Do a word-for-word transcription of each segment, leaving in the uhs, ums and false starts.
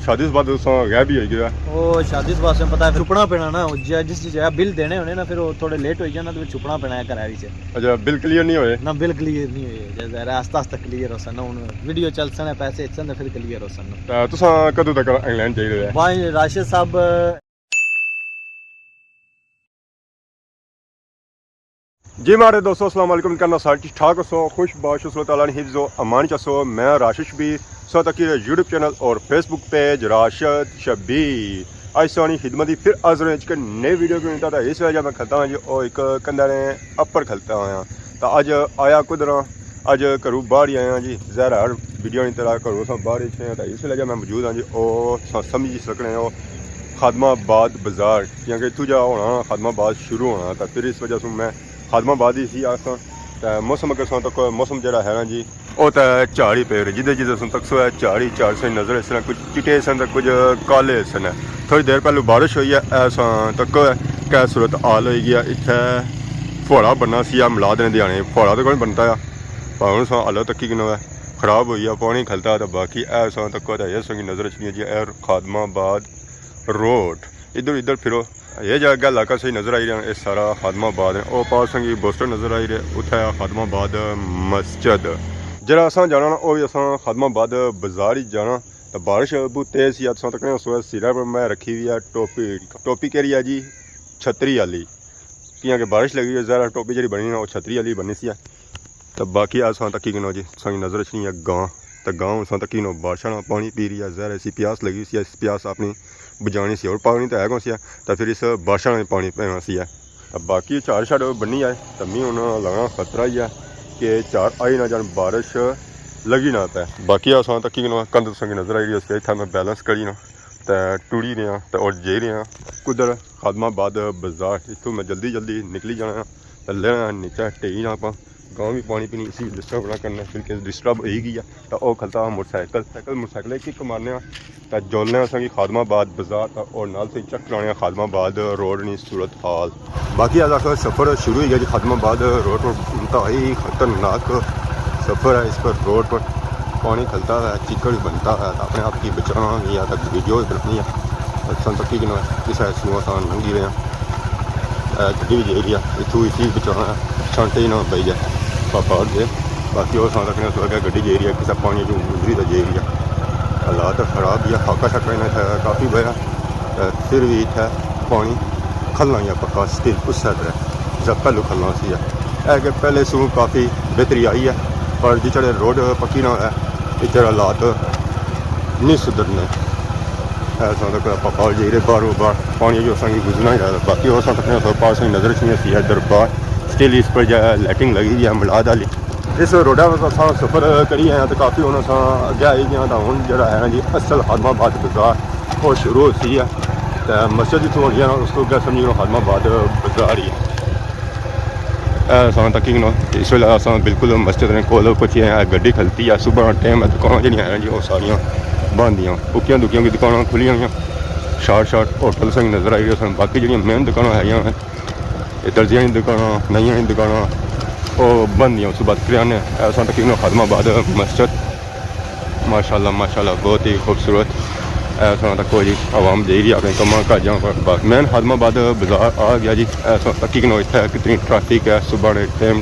شادی سے بعد تساں غائب ہی ہوئی گیا۔ او شادی سے بعد تساں پتہ ہے، پھر چھپنا پینا نا، او جے جس جگہ بل دینے ہونے نا، پھر او تھوڑے لیٹ ہوئی جانا، تے پھر چھپنا پینا ہے گھر وچ۔ اچھا، بل کلیئر نہیں ہوئے؟ نہ، بل کلیئر نہیں ہوئے، جے ظاہر ہے آہستہ آہستہ کلیئر ہوسن نا، ہن ویڈیو چلسن، پیسے اچھن تے پھر کلیئر ہوسن نا۔ تے تساں کدوں تک انگلینڈ جائی رہے؟ بھائی راشد صاحب، جی ماڑے دوستو، السلام علیکم، کرنا سارے ٹھیک ٹھاک ہسو، خوش باش ہسو، اللہ تعالیٰ نے حفظ و امان چ ہسو۔ میں راشد شبیر، سو تکی یوٹیوب چینل اور فیس بک پیج راشد شبیر۔ اج سوانی خدمت دی پھر حاضر ہوں ایک نئی ویڈیو کے ساتھ۔ اس وجہ میں کھلتا ہوں جی، او ایک کندھے نے اپر کھلتا ہوا۔ تا اج آیا کدھر ہاں؟ اج گھروں باہر ہی آیا جی، ظاہر ہے ہر ویڈیو نی طرح گھروں اساں باہر ہی چھے ہیں، تا اس وجہ میں موجود ہاں جی، او سا سمجھی سکنے ہو خادم آباد بازار، کیونکہ اتھوں جا ہونا خادم آباد شروع ہونا، تا پھر اس وجہ سے میں خادم آباد ہی سی آساں۔ تے موسم اگر ساں تک موسم جڑا ہے نا جی، او تے جھاڑ ہی پے رہے، جدے جدے سن تک سو ہے جھاڑ ہی جھاڑ سن نظر اس طرح کچھ چٹے سن تے کچھ کالے سن۔ تھوڑی دیر پہلو بارش ہوئی ہے، ایسا تک کیا صورت حال ہوئی گیا۔ اتھے پھوڑا بننا سی آ میلاد نے دیہاڑے، پھوڑا تو کوئی بنتا ہے، پر ہن سا حالت تکی کنو ہے، خراب ہوئی ہے، پانی کھلتا ہے، تو باقی ایسا تک تو یہ سنگی نظر اچھنی ہے جی، اے خادم آباد روڈ۔ ادھر ادھر پھرو، یہ جا اگے علاقہ صحیح نظر آئی رہا، یہ سارا خادم آباد ہے۔ او پاس سنگی بوسٹر نظر آئی رہے، اتھے آ خادم آباد مسجد۔ جڑا اساں جانا نا، او وی اساں خادم آباد بازار ہی جانا۔ تے بارش بہت تیز سی، اساں تکنے اس وقت سرا پر میں رکھی ہوئی ہے ٹوپی۔ ٹوپی کہڑی ہے جی؟ چھتری والی۔ کیاں کہ بارش لگی ہوئی ہے، ظاہر ہے ٹوپی جڑی بنی نا، او چھتری والی بنی سی ہے۔ تے باقی اساں تکی کنو جی، ساں نظر اچھنی ہے گاں، تے گاں اساں تکی کنو بارشاں نا پانی پی رہی ہے، ظاہر ہے اسی پیاس لگی سی، اس پیاس اپنی بجھانی سی، اور پانی تے ہے کون سی ہے، تے پھر اس بارشاں نا پانی پینا سی ہے۔ تے باقی چار شاڑ بنی آئے، تے می ہن لگنا خطرہ ہی ہے کہ چار آئی نہ جان، بارش لگی نہ پے۔ باقی اساں تکی کنو کندھ تساں کی نظر آئی رہی ہے، اتھا میں بیلنس کری نا، تے ٹری رہے ہاں، تے اور جائی رہے ہاں کدھر؟ خادم آباد بازار۔ اتھوں میں جلدی جلدی نکلی جانا ہاں، تے لینا نیچے ٹہی نا آپاں۔ گاں وی پانی پینی اسی ڈسٹرب نہ کرنا، کیونکہ ڈسٹرب ہوئی گئی ہے۔ تے او کھلتا موٹر سائیکل، سائیکل، موٹر سائیکل کک مارنے آں، تے جولنے آں اساں کی خادم آباد بازار، تے اور نال سے چیک کرانے آں خادم آباد روڈ نی صورت حال۔ باقی اج آخر سفر شروع ہوئی گیا جی خادم آباد روڈ پر، انتہائی خطرناک سفر ہے۔ اس پر روڈ پر پانی کھلتا ہے، چیکڑ بنتا ہے، تے اپنے آپ کی بچانا وی ہے، تے ویڈیو وی بنانی ہے۔ اساں تکی کنو کسے سو اساں لنگھی رہے ہیں۔ اے گڈی وی جائی رہی ہے، اتھوں اسی بچانا ہے، چھانٹے ہی نہ بئی جائے، پاپا اور دے۔ باقی اور ساں رکھنے سو کہ گڈی جائی رہی ہے، کسے پانی چوں گزری تے جائی رہی ہے۔ حالات خراب ہی ہے، خاکا شاکا انہاں اتھے کافی بیا، تے پھر وی اتھے پانی کھلنا ہی ہے پکا، سٹل اسے طرح جیسا پہلو کھلنا سی ہے۔ اے کہ پہلے سوں کافی بہتری آئی ہے، پر جس ویلے روڈ پکی نہ ہویا، اتھے حالات نہیں سدھرنے۔ اے ساں تک پاپا جائی رہے باہروں باہر، پانی جو اساں کی گزرنا ہی ہے۔ باقی اور ساں تک پاس نظر اچھنی سی ہے دربار، سٹل اس پر جا لائٹنگ لگی ہوئی ہے میلاد والی۔ اس روڈا پر اساں سفر کری آئے ہیں تے کافی ہن اساں اگے آئی گئے ہیں، تے ہن جڑا ہے نا جی اصل خادم آباد بازار او شروع ہوسی ہے۔ تے مسجد جتھوں ہونی ہے نا، اس کو اگے سمجھی لو خادم آباد بازار ہی ہے۔ اے اساں تکی کنو، اس ویلے اساں بالکل مسجد نے کول پہنچے ہیں۔ گڈی کھلتی ہے، صبح نا ٹائم ہے، دکاناں جڑیاں ہیں جی، او ساریاں بند دیاں۔ اکیاں دکیاں کی دکاناں کھلیاں ہوئیاں، شارٹ شارٹ ہوٹل سنگ نظر آئی رہے سن۔ باقی جڑیاں مین دکاناں ہے، اے درزیاں نی دکاناں، نائیاں نی دکاناں، او بند دیاں۔ اس بعد کریانے، اے اساں تکی کنو خادم آباد مسجد۔ ماشاءاللہ، ماشاءاللہ، بہت ہی خوبصورت۔ اے ساں تکو جی، عوام جائی رہی اپنے کماں کاجاں پر۔ باقی مین خادم آباد بازار آ گیا جی۔ اے ساں تکی کنو اتھے کتنی ٹریفک ہے، صبح نے ٹائم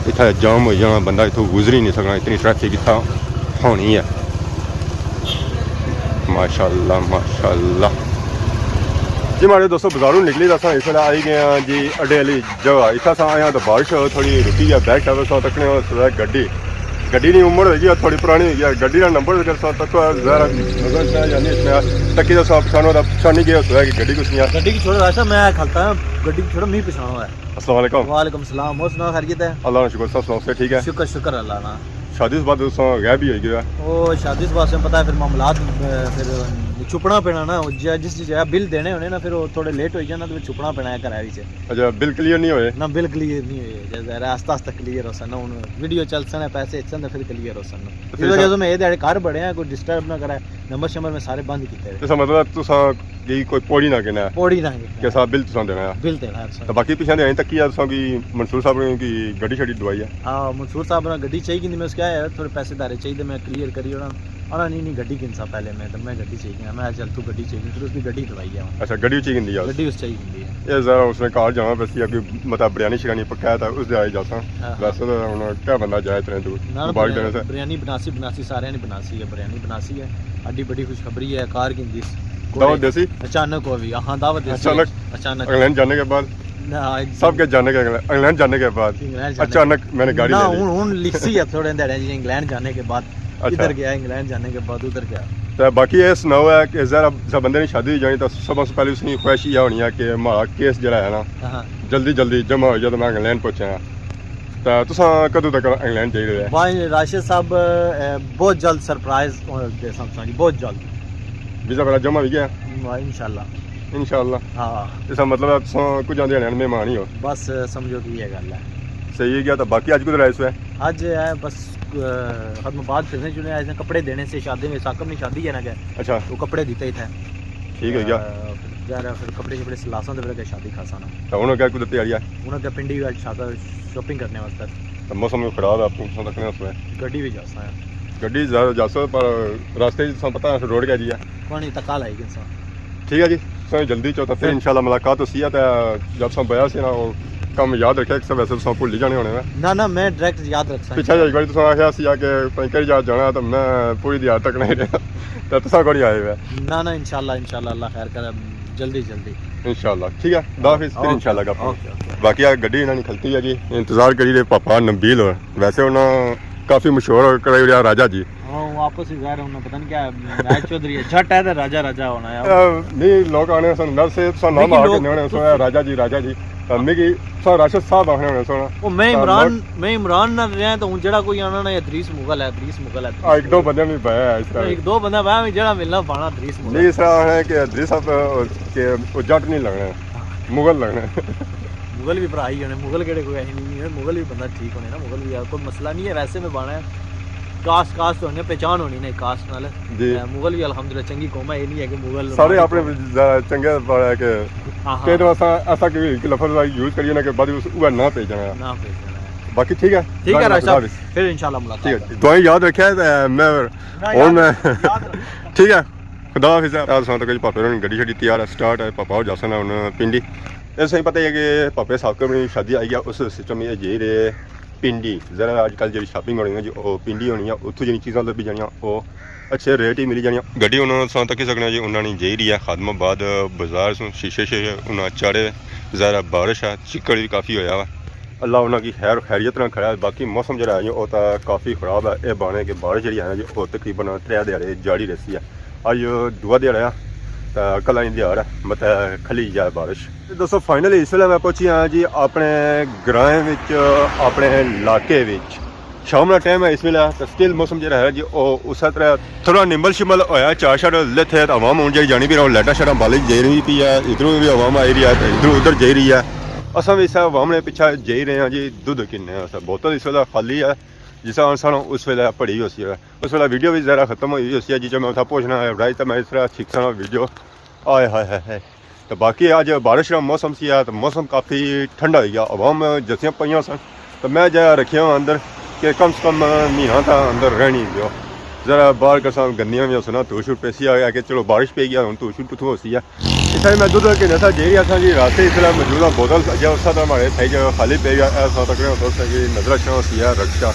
اتھے جام ہوئی جانا، بندہ اتھوں گزری نہیں سکنا، اتنی ٹریفک اتھا ہونی ہے۔ ماشاءاللہ، ماشاءاللہ۔ جی ماڑے دوستو، بازاروں نکلی تے اساں اس ویلے آئی گئے ہاں جی اڈے آلی جگہ۔ اتھا اساں آئے ہاں تے بارش تھوڑی رکی ہے، بیک سائیڈ اساں تکنے ہو سوے گڈی۔ گڈی نی عمر ہوئی گئی ہے، تھوڑی پرانی ہوئی گئی ہے۔ گڈی نا نمبر اگر اساں تکو ظاہر نظر اچھنا یا نہیں اچھنا، تکی تے اساں پچھانو تے پچھانی گئے سوے کہ گڈی کچھ نہیں ہے۔ گڈی کی چھوڑو راشد، میں کھلتا ہاں، گڈی کی چھوڑو، میں پچھانو ہے۔ السلام علیکم۔ وعلیکم السلام، اور سنا خیریت ہے؟ اللہ نا شکر، سب سناؤ، صحت ٹھیک ہے؟ شکر، شکر اللہ نا۔ شادی سے بعد تساں غائب ہی ہوئی گیا۔ او شادی سے بعد تساں پتہ ہے، پھر معاملات، اے، پھر چھپنا پینا نا، او جے جس جگہ بل دینے ہونے نا، پھر او تھوڑے لیٹ ہوئی جانا تے پھر چھپنا پینا ہے گھر وچ۔ اچھا، بل کلیئر نہیں ہوئے؟ نہ، بل کلیئر نہیں ہوئے، جے ظاہر ہے آہستہ آہستہ کلیئر ہوسن نا، ہن ویڈیو چلسن، پیسے اچھن تے پھر کلیئر ہوسن نا۔ تے اس پھر وجہ اساں سے میں اے دیہاڑے گھر بڑے ہاں، کوئی ڈسٹرب نہ کرے، نمبر شمبر میں سارے بند کیتے ہوئے۔ اس کا مطلب تساں کی کوئی پوڑی نہ کہنا ہے؟ پوڑی نہ کہنا۔ کہ اساں بل تساں دینا ہے؟ بل دینا ہے اساں۔ تے باقی پچھاں دے آئیں تکی ہے، تساں کی منصور صاحب نے کی گڈی شڈی دوائی ہے؟ ہاں، منصور صاحب نے گڈی چاہیے، میں اس کہا ہے تھوڑے پیسے دھارے چاہیے، میں کلیئر کری اوڑاں۔ آنا نہیں نہیں، گڈی گھنسا پہلے میں، تو میں گڈی چاہیے گیا، میں چل تو گڈی چاہیے، پھر اس کی گڈی دوائی ہے۔ اچھا، گڈی چاہیے گھندی ہے اس؟ گڈی اس چاہیے گھندی ہے۔ یہ ذرا اس نے گھر جانا پسی، کوئی مطلب بریانی شریانی پکایا تھا، اس دے آئی جاساں۔ ہاں، ہاں۔ ویسے تو ہن کیا بندہ جائے اتنے دور؟ نہ، مبارک دینے سے۔ بریانی بناسی، بناسی، سارے نے بناسی ہے، بریانی بناسی ہے۔ اڈی بڑی خوشخبری ہے، کار گھندی اس۔ دعوت دیسی؟ اچانک ہو بھی، ہاں، دعوت دیسی۔ اچانک؟ اچانک۔ انگلینڈ جانے کے بعد؟ نہ، سب کے جانے کے، انگلینڈ جانے کے بعد؟ انگلینڈ جانے کے اچانک میں نے گاڑی نہ، لے لی۔ ہن، ہن لکھسی ہے تھوڑے دہاڑے جی، انگلینڈ جانے کے بعد۔ اچھا۔ ادھر گیا، انگلینڈ جانے کے بعد ادھر گیا۔ تے باقی یہ سناؤ ہے کہ ذرا جس بندے نے شادی ہوئی جانی، تو سب سے پہلے اس کی خواہش یہ ہونی ہے کہ ہمارا کیس جڑا ہے نا، ہاں۔ جلدی جلدی جمع ہو جائے تو میں انگلینڈ پہنچا۔ تے تساں کدوں تک انگلینڈ جائی رہے؟ بھائی راشد صاحب، اے، بہت جلد سرپرائز دے سامنے جی، بہت جلد۔ ویزا وغیرہ جمع ہوئی گیا؟ انشاءاللہ۔ انشاءاللہ۔ ہاں۔ اس کا مطلب ہے تساں کچھ آندے ہن مہمان ہی ہو۔ بس سمجھو کہ یہ گل ہے۔ صحیح ہے، تو باقی اج کدھر آئے سو ہے؟ اج ہے بس، اے، ختم آباد پھرنے چنے آئے تھے، کپڑے دینے سے شادی میں، ثاقب نی شادی ہے نا کہ۔ اچھا۔ وہ کپڑے دیتے ہی تھے۔ ٹھیک ہے گیا۔ اے، پھر ظاہر ہے پھر کپڑے شپڑے سلاساں تے پھر اگے شادی کھاساں نا۔ تو ہن کیا کدھر تیاری ہے؟ ہن اگے پنڈی وچ شادی شاپنگ کرنے واسطے۔ تو موسم بھی خراب ہے، آپ کو رکھنے واسطے۔ گڈی وچ جاساں ہے۔ گڈی زیادہ جاسو پر راستے وچ تساں پتہ ہے روڈ کیا جی ہے۔ پانی تکا لائی گئے ساں۔ ٹھیک ہے جی، سو جلدی چو تو پھر پھر انشاءاللہ ملاقات ہو سی ہے، تے جب سو بیا سی نا، وہ کم یاد رکھے، اکثر ویسے تساں بھلی جانے ہونے نا۔ نہ نہ، میں ڈائریکٹ یاد رکھساں۔ پچھے جی ایک بار تساں آخیا سی کہ پنکر یاد جانا ہے، تو میں پوری دیہاڑ تک نہیں رہا، تو تساں کوئی آئے ہوئے۔ نہ نہ، انشاءاللہ، انشاءاللہ، اللہ خیر کرے، جلدی جلدی۔ انشاءاللہ، ٹھیک ہے، خدا حافظ، پھر اوکے، انشاءاللہ گپ ہوگی۔ اوکے، اوکے۔ باقی آ گڈی انہاں نے کھلتی ہے جی، انتظار کری رہے پاپا نبیل ہور۔ ویسے انہاں کافی مشہور کرائی رہیا راجہ جی۔ ہاں، وہ آپس ہی ظاہر ہے، انہاں پتہ نہیں کیا میچ چودھری ہے، جٹ ہے تے راجہ راجہ ہونا ہے۔ اے، نہیں، لوگ آنے سن، نر سے سن نام لیکن آ کے لوگ نے ہونے سن، راجہ جی، راجہ جی۔ تے میں کہ سن راشد صاحب آخنے ہونے سن۔ او، میں تے عمران، لوگ میں عمران نال رہیا تو ہن جڑا کوئی آنا نا، ادریس مغل ہے، ادریس مغل ہے، ادریس ہاں، ایک دو مغل۔ بندے بھی پایا ہے اس طرح۔ ایک دو بندہ پایا، جڑا ملنا پانا ادریس مغل۔ نہیں، اس طرح ہے کہ ادریس صاحب، کہ وہ جٹ نہیں لگنا، مغل لگنا۔ مغل بھی بھرا ہی ہونے، مغل کہڑے کوئی ایسے نہیں ہے، مغل بھی بندہ ٹھیک ہونے نا، مغل بھی کوئی مسئلہ نہیں ہے، ویسے میں بانا ہے۔ کاسٹ، کاسٹ ہونے، پہچان ہونی نا کاسٹ نال۔ جی۔ اے، مغل بھی الحمدللہ چنگی قوم ہے، یہ نہیں ہے کہ مغل سارے اپنے چنگے پڑا ہے کہ ہاں، ہاں۔ کئی دفعہ ایسا، ایسا کوئی لفظ یوز کریے نا کہ بعد اس وہ نہ پہ جانا۔ نہ پہ جانا ہے۔ باقی ٹھیک ہے؟ ٹھیک ہے، خدا راشد صاحب۔ حافظ۔ پھر انشاءاللہ ملاقات ٹھیک ہے۔ دعائیں یاد رکھے تے میں اور میں یاد رکھنا۔ ٹھیک ہے۔ خدا حافظ ہے۔ تساں تک پاپے ہوراں نی گڈی شڈی تیار ہے، سٹارٹ ہے، پاپا ہو جاسن ہن پنڈی۔ اس سائیں پتہ ہے کہ پاپے صاحب کی شادی آئی ہے، اس سسٹم یہ جی رہے پنڈی۔ ذرا اج کل جڑی شاپنگ ہونی ہے جی، او پنڈی ہونی ہے، اتھوں جڑی چیزاں لبھی جانیاں، او اچھے ریٹ ہی ملی جانیاں۔ گڈی ہن تساں تکی سکنے جی، انہاں نی جائی رہی ہے خادم آباد بازار سوں، شیشے شیشے انہاں چاڑے۔ ذرا بارش ہے، چکڑ بھی کافی ہویا وا۔ اللہ انہاں کی خیر و خیریت نہ کرے۔ باقی موسم جڑا ہے جی، او تاں کافی خراب ہے۔ اے بانے کہ بارش جڑی ہے نا جی، او تقریباً ترے دیہاڑے جاری رہسی ہے۔ اج دوا دیہاڑا ہے، تے کل آئی دیہاڑ ہے، مت کھلی جائے بارش۔ تے دوستو، فائنلی اس ویلے میں پہنچی ہاں جی اپنے گرائیں وچ، اپنے علاقے وچ۔ شام نا ٹائم ہے اس ویلے، تے سٹل موسم جڑا ہے جی، او اسے طرح تھوڑا نمبل شمبل ہویا، چار شار لیتھے، تے عوام ہن جڑی جانی پئی، لائٹاں شائٹاں بالی جائی رہی پئی ہے، ادھروں بھی عوام آئی رہی ہے، تے ادھروں ادھر جائی رہی ہے۔ اساں بھی اسے عوام نے پچھے جائی رہے ہاں جی، دودھ کنے اسے بوتل اس ویلے خالی ہے، جس طرح سانوں اس ویلے پڑی ہوسی ہے۔ اس ویلے ویڈیو بھی ذرا ختم ہوئی ہوسی ہے، جی جو میں اتھا پہنچنا ہے، رائے تے میں اس طرح چھکساں ویڈیو۔ آئے ہائے ہائے ہائے۔ تو باقی اج بارش کا موسم سی ہے، تو موسم کافی ٹھنڈا ہوئی گیا، عوام جسیاں پئیاں سن۔ تو میں جا رکھیا ہاں اندر کہ کم سے کم مہینہ تاں اندر رہنی دیو۔ ذرا باہر کساں گندیاں بھی ہوسن، دھوپ شوپ پیسی آ گیا کہ چلو بارش پئی گیا، ہن دھوپ شوپ کتھوں ہوسی ہے۔ اتھے میں دودھ کے نسا جیری اساں جی راستے اس طرح موجود ہاں، بوتل اجے اس طرح ہمارے تھے جو خالی پئی گیا، ایسا تک رہے تو سکی نظر اچھنا ہوسی ہے رکشا۔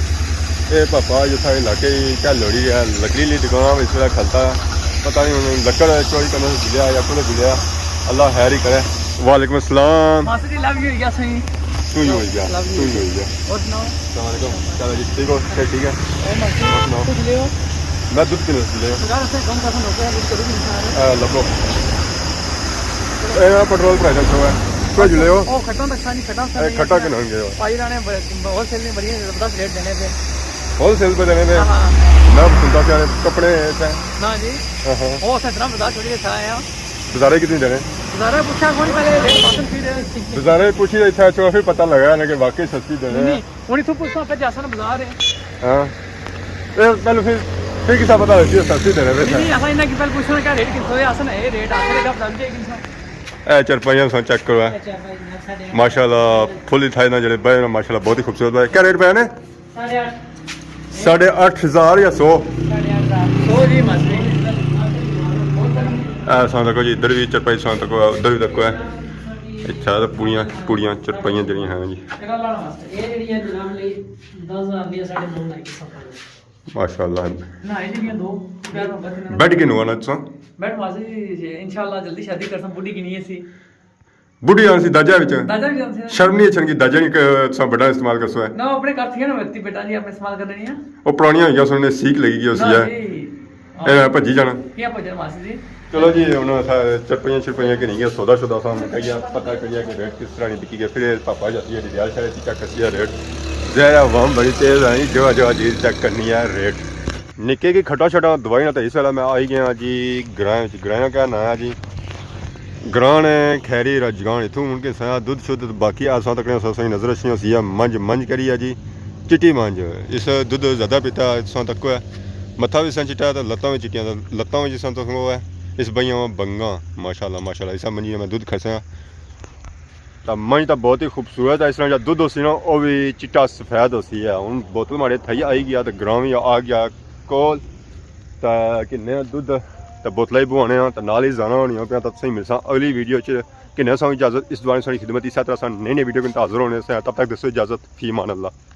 اے پاپا جتھا علاقے ہی کیا لوڑی ہے، لکڑی لی دکان اس طرح کھلتا ہے۔ پتہ نہیں ہن لکڑ چوری کرنے سے جلیا یا کدھر جلیا، اللہ خیر ہی کرے۔ وعلیکم السلام۔ ماسٹر جی، لو یو ہوئی گیا سائیں۔ تو ہی ہوئی گیا، لو یو۔ تو ہی ہوئی گیا۔ اور سناؤ؟ السلام علیکم۔ کیا حال ہے جی؟ ٹھیک ہو؟ صحت ٹھیک ہے؟ اور ماسٹر جی، اور سناؤ؟ کچھ لے ہو؟ میں دودھ پینا سی لے۔ یار، اسے کم کسا لوگ ہیں، کچھ کرو نہیں یار۔ اے لبو۔ اے پٹرول پرائز شو ہے۔ کچھ لے ہو؟ او کھٹا تک سانی کھٹا اے سانی کھٹا کے نہ گئے ہو۔ پائی رانے ہول سیل میں بڑی زبردست ریٹ دینے پہ۔ ہول سیل پہ دینے پہ؟ ہاں، ہاں۔ میں سنتا سی کپڑے ایسے۔ نہ جی۔ ہاں، ہاں۔ او اسے اتنا بازار چھوڑی کے تھا آیا۔ بازارے کتنی دینے؟ بازارے پوچھا کون پہلے ریٹ پسند کی دے۔ بازارے پوچھی اتھا چھوڑا پھر پتہ لگا نا کہ واقعی سستی دینے۔ نہیں، نہیں۔ ہن اتھوں پچھنا پہ جاسن بازار ہے۔ ہاں۔ اے پہلے پھر، پھر کسا پتہ لگسی سستی دینے پہ؟ نہیں، نہیں، اساں انہاں کی پہلے پچھنا کیا ریٹ کتھوں ہے، اساں اے ریٹ آخر گپ دس دے کسا۔ اے چرپائیاں سا چیک کرو۔ اے چرپائی جناب ساڑھے آٹھ۔ ماشاءاللہ، فل اتھا نا جڑے بہے نا، ماشاءاللہ، بہت ہی خوبصورت بہے۔ کیا ریٹ پہ نے؟ ساڑھے آٹھ۔ ساڑھے آٹھ ہزار یا سو؟ ساڑھے آٹھ ہزار۔ سو اے ساں تکو جی، ادھر بھی چرپائی ساں تکو، ادھر بھی تکو ہے۔ اچھا، تے پوڑیاں، پوڑیاں چرپائیاں جڑیاں ہیں جی۔ ماشاء اللہ۔ بیڈ کنوں آنا تساں؟ بیڈ واسطے جی، انشاءاللہ جلدی شادی کرساں، بڈھی کنی ہے سی۔ بڈھی آن سی داجا وچ۔ داجا وچ آن سی۔ شرم نہیں اچھن کی داجا نہیں ک-، تساں بڈا استعمال کرسو ہے۔ نہ، اپنے گھر تھی نا، ویکتی بیٹا جی، اپنے استعمال کرنے نہیں ہے۔ او پرانیاں ہوئی گیاں سن، نے سیک لگی گئی اس نہ ہے۔ جی۔ اے بھجی جانا۔ کیا بھجن ماسی جی؟ چلو جی، ہن اساں چرپائیاں شرپائیاں گھنی گئے، سودا شودا ساں مکائی گیا، پتہ کریے کہ ریٹ کس طرح نہیں بکی گئے۔ پھر پاپا جاتی ہے ڈیال شہر چیک کرسی ہے ریٹ۔ ظاہر ہے عوام بڑی تیز ہے، جگہ جگہ چیز چیک کرنی ہے ریٹ۔ نکے کی کھٹا شٹا دوائی نہ تے اس ویلے میں آئی گیا جی گراں وچ۔ گراں کیا ناں ہے جی؟ گراں نے خیری رجگان۔ اتھوں ہن کے ساں دودھ شدھ باقی آساں تکنے ساں نظر اچھنی ہوسی ہے، منج منج کری ہے جی، چٹی منج۔ اس دودھ زیادہ پیتا ساں تک ہے، متھا بھی ساں چٹا ہے تے لتاں بھی چٹیاں، تے لتاں بھی جس طرح تک ہے، اس بئیاں بنگاں، ماشاءاللہ، ماشاءاللہ، اس منجی میں دودھ کھسیا۔ تے منج تے بہت ہی خوبصورت ہے، اس طرح جا دودھ ہوسی نا، او بھی چٹا سفید ہوسی ہے۔ ہن بوتل ماڑے تھئی آئی گیا تے گراں بھی آ گیا کول، تے کنے دودھ تے بوتلاں ہی بوانے ہاں، تے نال ہی زانا ہونی ہاں پیا، تے تساں ملساں اگلی ویڈیو چ۔ کنے ساں اجازت، اس دوران ساڑی خدمت، اسے طرح ساں نئی نئی ویڈیو کن حاضر ہونے سے، تب تک دسو اجازت، فی امان اللہ۔